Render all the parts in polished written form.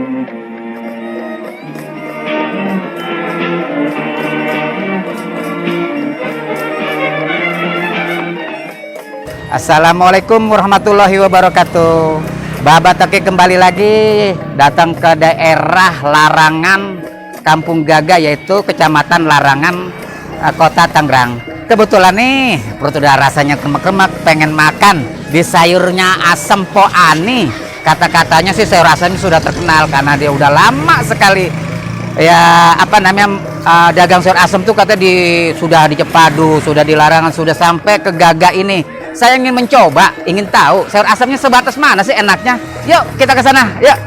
Assalamualaikum warahmatullahi wabarakatuh. Baba Teki kembali lagi datang ke daerah Larangan, Kampung Gaga, yaitu Kecamatan Larangan, Kota Tangerang. Kebetulan nih perut udah rasanya kremek-kremek, pengen makan di sayurnya asem Po Ani. Kata-katanya sih sayur asem sudah terkenal karena dia udah lama sekali ya dagang sayur asem tuh katanya sudah di Cepadu, sudah di Larangan, sudah sampai ke Gaga ini. Saya ingin mencoba, ingin tahu sayur asemnya sebatas mana sih enaknya. Yuk kita ke sana, yuk.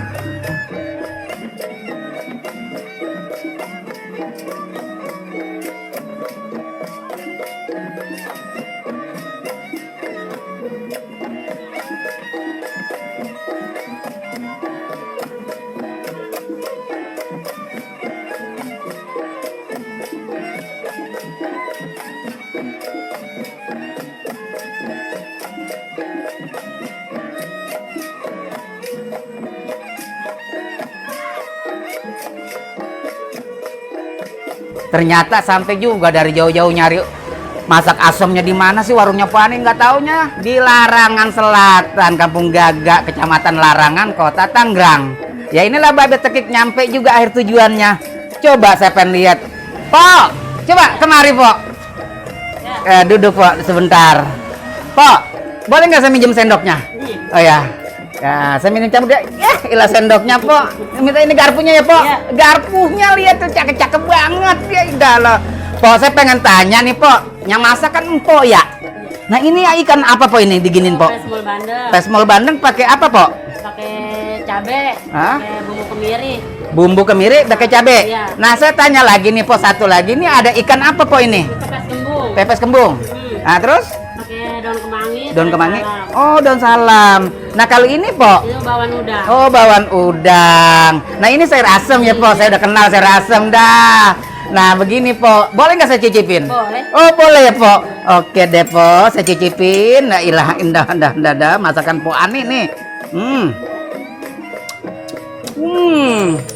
Ternyata sampai juga dari jauh-jauh nyari masak asemnya di mana sih warungnya Po Ani, nggak taunya di Larangan Selatan, Kampung Gaga, Kecamatan Larangan, Kota Tangerang. Ya inilah Babe Tekik nyampe juga akhir tujuannya. Coba saya pengen lihat. Po, coba kemari Po. Ya. Duduk Po sebentar. Po, boleh nggak saya minjem sendoknya? Oh ya. Ya, saya minum campur dia. Ilah sendoknya Po. Minta ini garpunya ya Po. Ya. Garpunya lihat tuh cakep-cakep banget ya, indah loh. Po, saya pengen tanya nih Po, yang masak kan Empo ya. Nah ini ya ikan apa Po ini diginin Po? Pesmol bandeng. Pesmol bandeng pakai apa Po? Pakai cabe, pakai bumbu kemiri. Bumbu kemiri pakai cabe. Iya. Nah saya tanya lagi nih Po, satu lagi nih ada ikan apa Po ini? Pepes kembung. Pepes kembung. Nah terus? Pakai daun kemangi. Daun kemangi. Salam. Oh daun salam. Nah kalau ini Po? Itu bawang udang. Oh bawang udang. Nah ini sayur asem ya Po, saya udah kenal sayur asem dah. Nah begini Po, boleh nggak saya cicipin? Boleh. Oh boleh ya Po. Oke deh Po, saya cicipin. Nah ilah indah masakan Po Ani nih.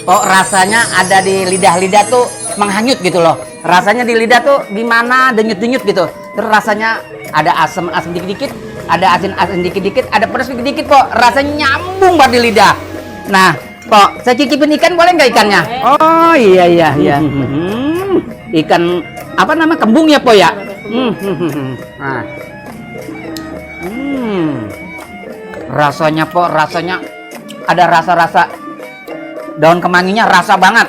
Kok rasanya ada di lidah-lidah tuh menghanyut gitu loh. Rasanya di lidah tuh gimana, denyut-denyut gitu. Terus rasanya ada asam-asam dikit-dikit, ada asin-asin dikit-dikit, ada pedas dikit-dikit Po. Rasanya nyambung banget di lidah. Nah Po, saya cicipin ikan boleh nggak ikannya? Oh iya. Ikan apa nama kembung ya Po ya? Nah. Rasanya Po, rasanya ada rasa-rasa daun kemanginya rasa banget.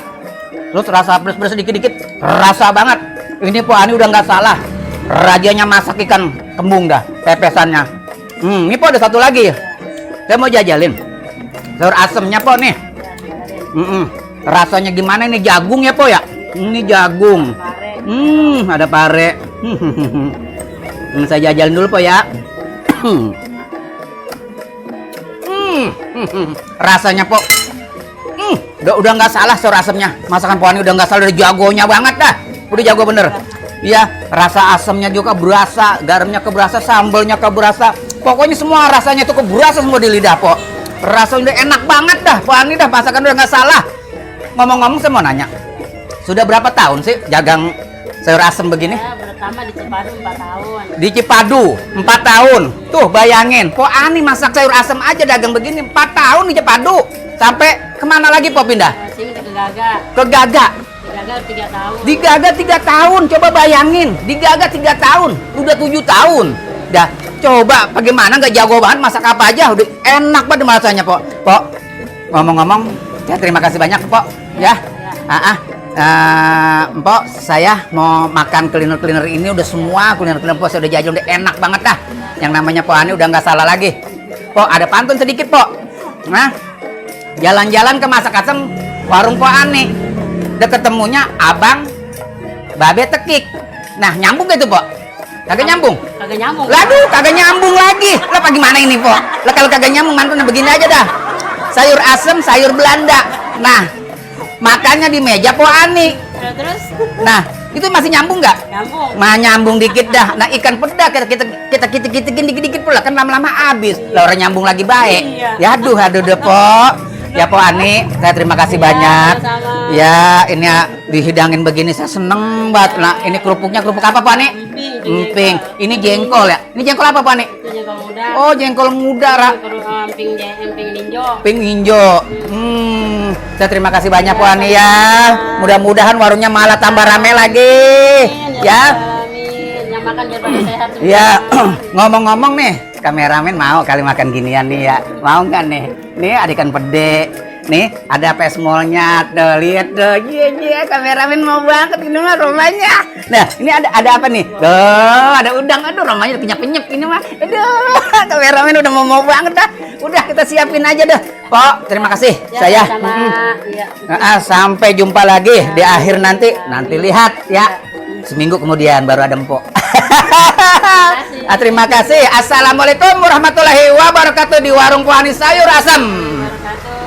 Terus rasa pedas-pedas dikit-dikit rasa banget. Ini Po Ani udah nggak salah. Rajanya masak ikan kembung dah, pepesannya. Ini Po ada satu lagi. Saya mau jajalin sayur asemnya Po nih. Rasanya gimana ini, jagung ya Po ya? Ini jagung. Ada pare. Saya jajalin dulu Po ya. Rasanya Po udah nggak salah sayur asemnya. Masakan Po Ani udah nggak salah, udah jagonya banget dah. Udah jago bener. Iya, rasa asemnya juga berasa, garamnya keberasa, sambalnya keberasa. Pokoknya semua rasanya tuh keberasa semua di lidah Po. Rasanya udah enak banget dah Po Ani dah, masakan udah nggak salah. Ngomong-ngomong saya mau nanya, sudah berapa tahun sih jagang sayur asem begini? Pertama di Cipadu 4 tahun. Di Cipadu 4 tahun. Tuh bayangin, Po Ani masak sayur asem aja dagang begini 4 tahun di Cipadu. Sampai kemana lagi Po pindah? Sini ke Gaga. Ke Gaga. Di Gaga 3 tahun. Di Gaga 3 tahun, coba bayangin. Di Gaga 3 tahun, udah 7 tahun. Dah, coba bagaimana nggak jago banget masak apa aja, udah enak banget rasanya Po. Po, ngomong-ngomong, ya terima kasih banyak Po. Ya. Mpok, saya mau makan kuliner-kuliner ini, udah semua kuliner-kuliner Po saya udah jajan, udah enak banget dah. Yang namanya Po Ani udah nggak salah lagi. Po, ada pantun sedikit Po. Nah, jalan-jalan ke masak asem warung Po Ani, udah ketemunya abang Babe Tekik. Nah nyambung gak itu Po? Kagak nyambung? Kagak nyambung. Laduh kagak nyambung lagi. Lah apa gimana ini Po? Lah kalau kagak nyambung mantunya begini aja dah. Sayur asem, sayur Belanda. Nah makannya di meja Po Ani. Terus? Nah itu masih nyambung nggak? Nyambung. Mah nyambung dikit dah. Nah ikan peda kita dikit-dikit pula kan lama-lama habis. Lah orang nyambung lagi baik. Iya. Ya aduh deh Po. Ya Po Ani, saya terima kasih Ya, banyak. sama-sama. Ya, ini ya dihidangin begini saya seneng banget. Nah, ini kerupuknya kerupuk apa Po Ani? Emping. Ini jengkol ya. Ini jengkol apa Po Ani? Itu jengkol muda. Oh, jengkol muda, Ra. Emping ninjo. Pink hijau. Saya terima kasih banyak Po Ani ya. Mudah-mudahan warungnya malah tambah rame lagi. Ya. Amin. Yang makan biar pada sehat. Ya, ngomong-ngomong nih, kameramen mau kali makan ginian nih ya. Mau nggak nih? Nih ada ikan pede. Nih ada pesmolnya tuh, lihat tuh. Iya, kameramen mau banget ini mah rumahnya. Nah, ini ada apa nih? Tuh, ada udang. Aduh, rumahnya udah penyep-penyep ini mah. Aduh, kameramen udah mau banget dah. Udah kita siapin aja dah. Pok, terima kasih. Ya, Saya. sama. Ya. Sampai jumpa lagi di akhir nanti. Nanti lihat ya. Seminggu kemudian baru ada empok. Terima kasih. Assalamualaikum warahmatullahi wabarakatuh di warung Kuani Sayur Asam. Wabarakatuh.